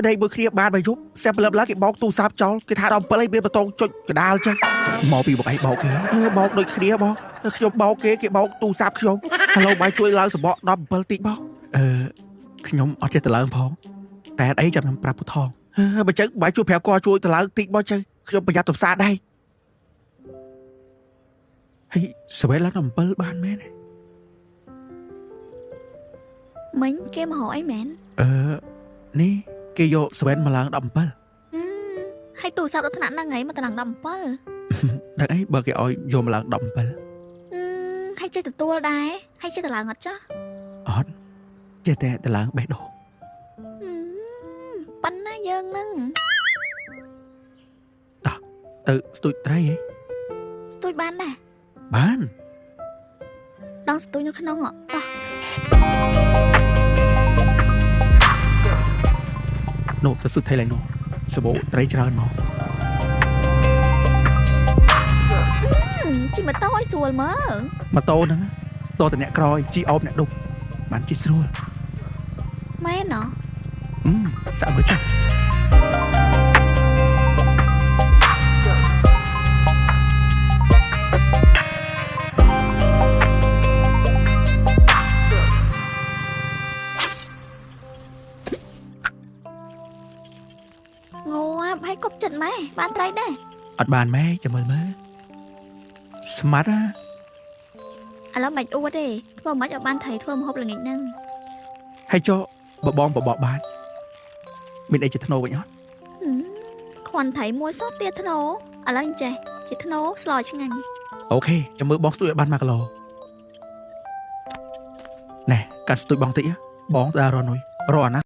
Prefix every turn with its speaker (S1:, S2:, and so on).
S1: ដេកមួយគ្នាបានបាយយប់ស្រាប់ព្រលឹមឡើងគេបោកទូរស័ព្ទចោលគេថាដល់7ហើយមានបតងចុចកដាលចឹងមកពីបងឯងបោកគេបោកដូចគ្នាបងខ្ញុំបោកគេគេបោកទូរស័ព្ទខ្ញុំឥឡូវបាយជួយឡើងសបក17តិចបងខ្ញុំអត់ចេះទៅឡើងផងតែអត់អីចាំខ្ញុំប្រាប់ពូថងបើចឹងបាយជួយប្រាប់គាត់ជួយទៅឡើងតិចបងចឹងខ្ញុំប្រយ័ត្នទៅផ្សារដែរហើយសវេឡើងដល់7បានមែនទេ
S2: មិញគេមកអីមែន
S1: នេះគេយកសវេនមកឡើង17
S2: ហើយទូរស័ព្ទដល់ថ្នាក់ហ្នឹងហីមកឡើង17
S1: ដឹងអីបើគេឲ្យយកមកឡើង17
S2: ហើយចេះទទួលដែរហើយចេះទៅឡើងអត់ចាស់
S1: អត់ចេះតែទៅឡើងបេះដូង
S2: ប៉ុណ្ណាយើងហ្នឹង
S1: តោះទៅស្ទូចត្រីហី
S2: ស្ទូចបានដែរ
S1: បាន
S2: ដល់ស្ទូចនៅក្នុងតោះ
S1: នោះទៅសុទ្ធថៃឡើងនោះសបោត្រីច្រើនមក
S2: ជិះម៉ូតូឲ្យស្រួលមើល
S1: ម៉ូតូហ្នឹងតតែអ្នកក្រោយជិះអោបអ្នកដប់បានជិះស្រួល
S2: មែនណ៎
S1: សាក់មើលចុះ
S2: ងាប់ហើយគប់ចិត្តម៉ែបានត្រីដែរ
S1: អត់បានម៉ែចាំមើលមើលស្មាត់ណា
S2: ឥឡូវមិនអួតទេធ្វើមិនឲ្យបានត្រីធ្វើម្ហូបល្ងាចហ្នឹង
S1: ហើយចុះបបងបបបានមានអីជាធ្នូវិញអត់
S2: ខ្វាន់ត្រីមួយសតទៀតធ្នូឥឡូវចេះជាធ្នូស្លឆ្ងាញ់
S1: អូខេចាំមើលបងស្ទួយឲ្យបាន1គីឡូណែកាន់ស្ទួយបងតិចបងដើររនុយរអាណា